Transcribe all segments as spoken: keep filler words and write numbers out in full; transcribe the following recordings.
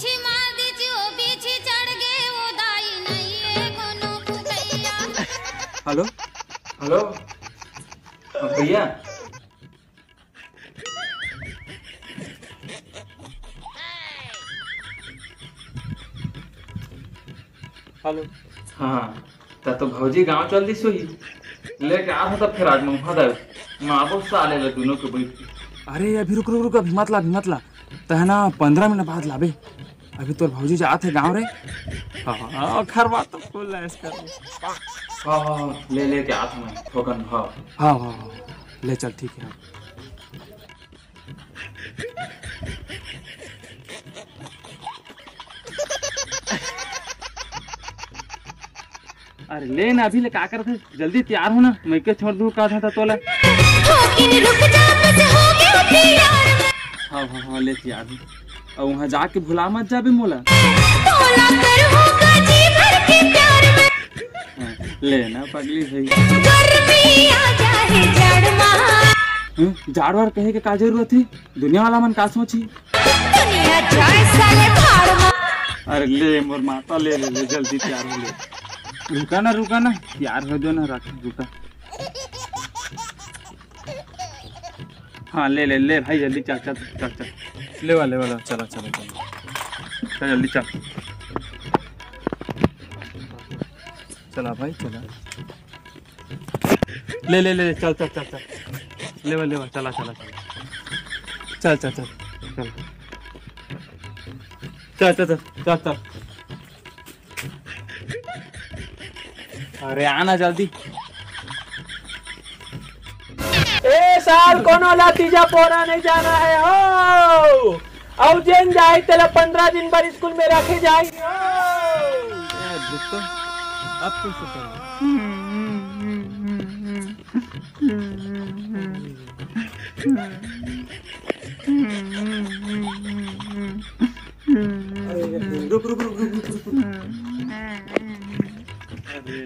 छिमा दीजियो पीछे चढ़ गए वो दाई नहीं है कोनो भैया। हेलो, हेलो, भैया। हेलो। हाँ, त तो भौजी गांव चल दिस होही। लेके आ था तब फिर आज मंगफा दारू। मारबो साले ला दुनों के बैठ के। अरे अभी रुक रुक रुक, अभी मत ला, अभी मत ला। तहना पंद्रह मिनट बाद लाबे। अभी तोर भौजी जात हे गांव रे। हाँ, हाँ, खरवा तो फुल ऐश कर। हाँ, हाँ, हाँ, ले, लेके आत हूँ मैं, थोकन भाव। हाँ, हाँ, हाँ, ले चल, ठीक है। अरे ले ना, अभी ले का करत हे? जल्दी तैयार हो ना, मैं के छोड़ दूँ का था तोला। हाँ, हाँ, हाँ, ले तैयार हो। अउ वहाँ जाके भुला मत जाबे मोला। हाँ, ले ना पगली भाई। हम्म, जाड़ वाड़ कहे के का जरूरत हे? दुनिया वाला मन का सोची? अरे ले मोर माता, ले, ले, ले, जल्दी तैयार हो ले। रुका ना, रुका ना, तैयार हो जो ना, रख, रुका। हाँ, ले, ले, ले भाई, जल्दी चल, चल, चल, चल। लेवा, लेवा, लेवा, चला, चला, चला। चल, जल्दी चल। चला भाई, चला। ले, ले, ले, चल, चल, चल, चल। लेवा, लेवा, चला, चला, चला। चल, चल, चल, चल। चल, चल, चल, चल, चल। अरे आना जल्दी। ए साल कोनो ला तीजा पोरा नहीं जाना है हो। अउ जेन जाही तेला पंद्रह दिन बर स्कूल में रखे जाही हो। ए, अब कैसे करूँ? अरे, रुक, रुक, रुक, रुक, रुक, रुक। अरे।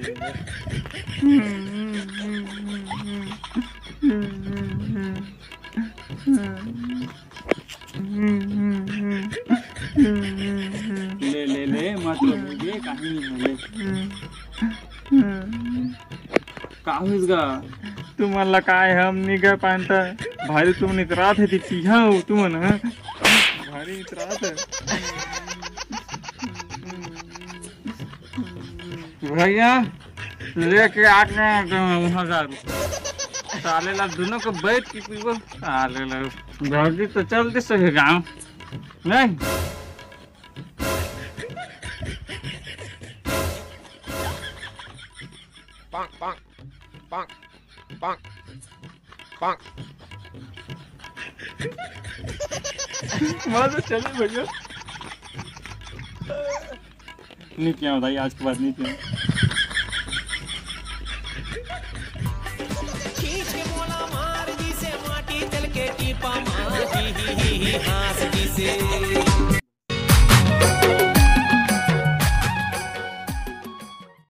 ले, ले, ले, मत रो, मुझे कहीं नहीं है, ले। का होइस गा? तुमन ला काय हम नी गा पान त भारी तुमन इतरात हे, ती पीहा हो तुमन, हाँ? भारी इतरात हे। भैया, लेके आ गए हैं तुम हजार। साले ला दोनों को बैठ के पीबो। साले ला भौजी तो चल दे सही गाँव। नहीं। मजा चले भैया। नहीं पिया भाई, आज के बाद नहीं पिया। खींच के मोला मार दिसे, माटी चल के टीपा मार दिसे।